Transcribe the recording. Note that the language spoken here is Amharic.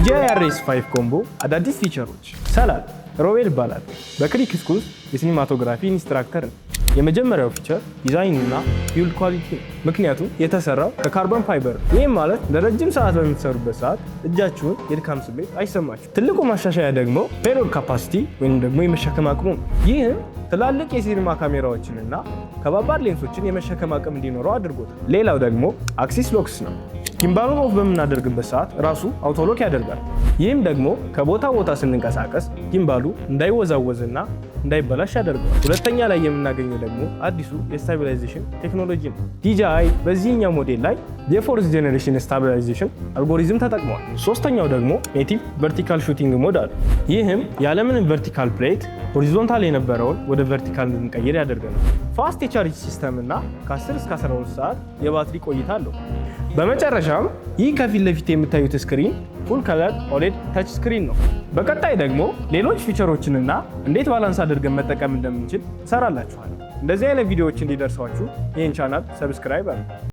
DJI RS 5 Combo አዳዲስ feature ኦች። ሰላም፣ ሮቤል ይባላል። በክሊክ ስኩልስ የ cinematography instructor ነው። የመጀመሪያው feature ዲዛይን እና build quality ነው። ምክንያቱም የተሰራው ከ carbon fiber ነው። ይህም ማለት ለረጅም ሰዓት በምትሰሩበት ሰዓት እጃችሁን የድካም ስሜት አይሰማችሁ። ትልቁ ማሻሻያ ደግሞ payload capacity ወይም ደግሞ የመሸከም አቅሙ ነው። ይህም ትላልቅ የሲኒማ ካሜራዎችንና ከባባድ ሌንሶችን የመሸከም አቅም እንዲኖረው አድርጎታል። ሌላው ደግሞ axis locks ነው። Gimbal ኡን off በምናደርግበት ሰዓት ራሱ auto lock ያደርጋል። ይህም ደግሞ ከቦታ ቦታ ስንንቀሳቀስ gimbal ኡ እንዳይወዛወዝና እንዳይበላሽ ያደርገዋል። ሁለተኛ ላይ የምናገኘው ደግሞ አዲሱ የ stabilization ቴክኖሎጂ ነው። DJI በዚህኛው ሞዴል ላይ የ fourth generation stabilization algorithm ተጠቅመዋል። ሶስተኛው ደግሞ native vertical shooting mode አለ። ይህም ያለምንም vertical plate horizontal የነበረውን ወደ vertical እንድንቀይር ያደርገናል። Fast የ charge system እና ከ10 እስከ 12 ሰዓት የባትሪ ቆይታ አለው። በመጨረሻም ይህ ከፊት ለፊት የምታዩት screen full color OLED touch screen ነው። በቀጣይ ደግሞ ሌሎች feature ኦችንና እንዴት balance አድርገን መጠቀም እንደምንችል እሰራላችኋለሁ። እንደዚህ አይነት ቪዲዮዎች እንዲደርሷችሁ ይህን channel subscribe አድርጉ።